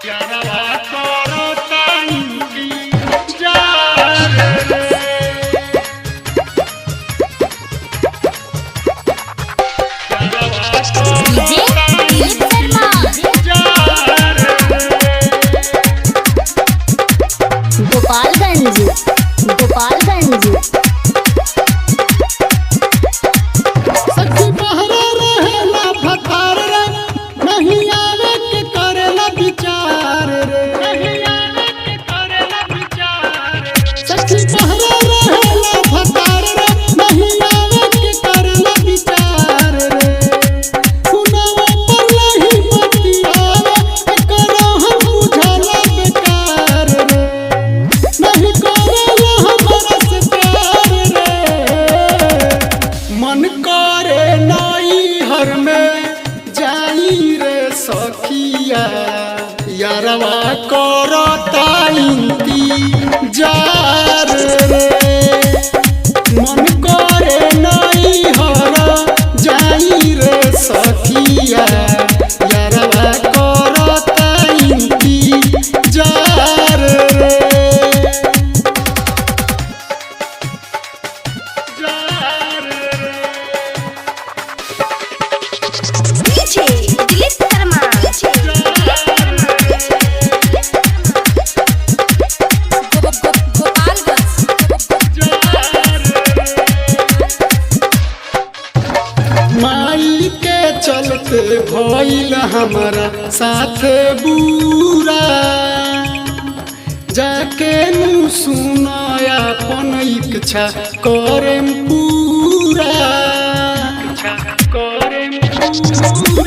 यारवा करता इंतजार रे। डीजे दिलीप शर्मा, गोपालगंज, गोपालगंज। सखी बहरा रहेला भतार रे, नहीं आवे के करेला विचार रे, नहीं आवे के करेला विचार। सखी बहरा रहेला भतार रे, नहीं आवे के करेला विचार रे। सुनावा पर नहीं बतियावे, एकरा हम बुझाला बेकार रे। नहीं करेला हमरा से प्यार रे। मन करे नाई हर में जाई रे सखिया, यारवा करता इंतजार रे। मन करे नाई हर जाई रे सखिया, यारवा करता इंतजार रे। डीजे दिलीप शर्मा, गोपालगंज। माई के चलते भइल हमारा साथ बुरा, जाके नु सुनाया अपन इच्छा करेम पूरा।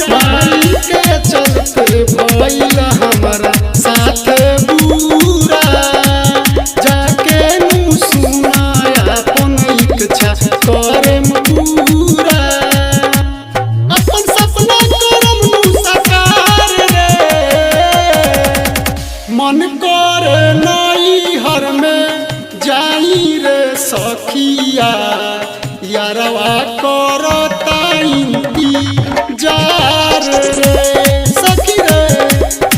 माई के चलते भइल हमारा साथ बुरा, जाके नु सुनाया अपन इच्छा करेम पूरा। अपन सपना करम नु साकार रे। मन करे नाई हर में जाई रे सखिया, यारवा करता इंतजार रे। सखी रे,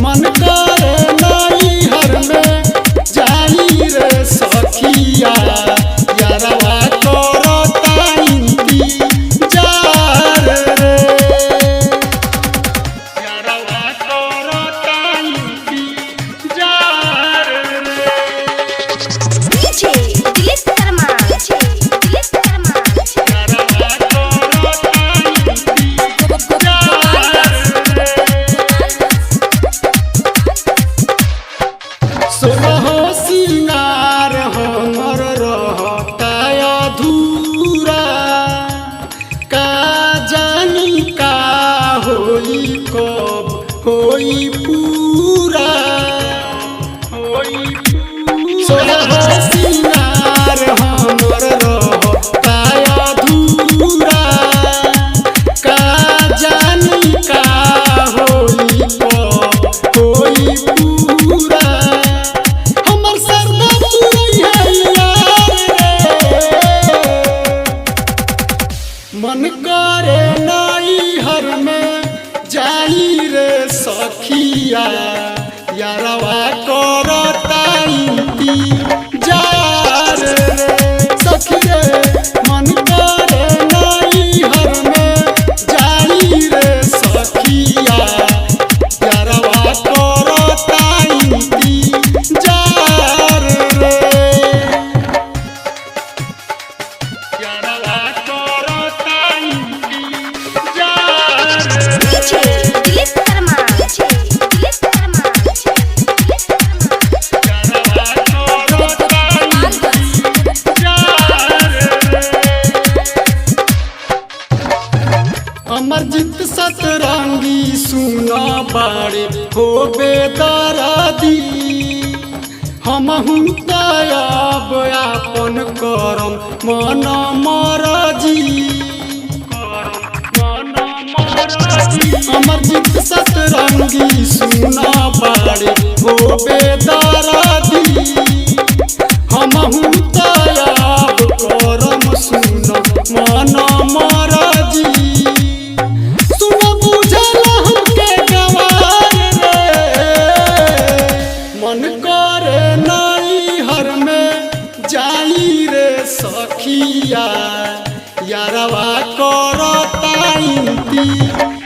मन करे नाई हर में जाई रे सखिया, यारवा करता इंतजार रे। यारवा करता इंतजार रे। डीजे दिलीप शर्मा, यारवा करता इंतजार रे। सोलह सिंगार हमर रहता अधूरा, का जानी का होई कब होई पूरा। सोलह सिंगार हमर रहता अधूरा, का जानी का होई कब होई पूरा। हमर सरदा पूरई है यार रे। मन करे नाई हर में जाई रे सखिया, यारवा करता इंतजार रे। सखी रे, मन करे नाई हर में जाई रे सखिया, यारवा करता इंतजार रे। यारवा करता इंतजार रे। डीजे दिलीप शर्मा, यारवा करता इंतजार रे। अमरजीत सतरंगी सुना बाड़े हो बेदरादी, हमहू तब आपन करम मन मरजी। अमरजीत सतरंगी सुना बाड़े हो बेदरादी, हमहू तब करम सुन मन मरजी। सुन बुझल हमके गवार रे। सखिया, यारवा करता इंती।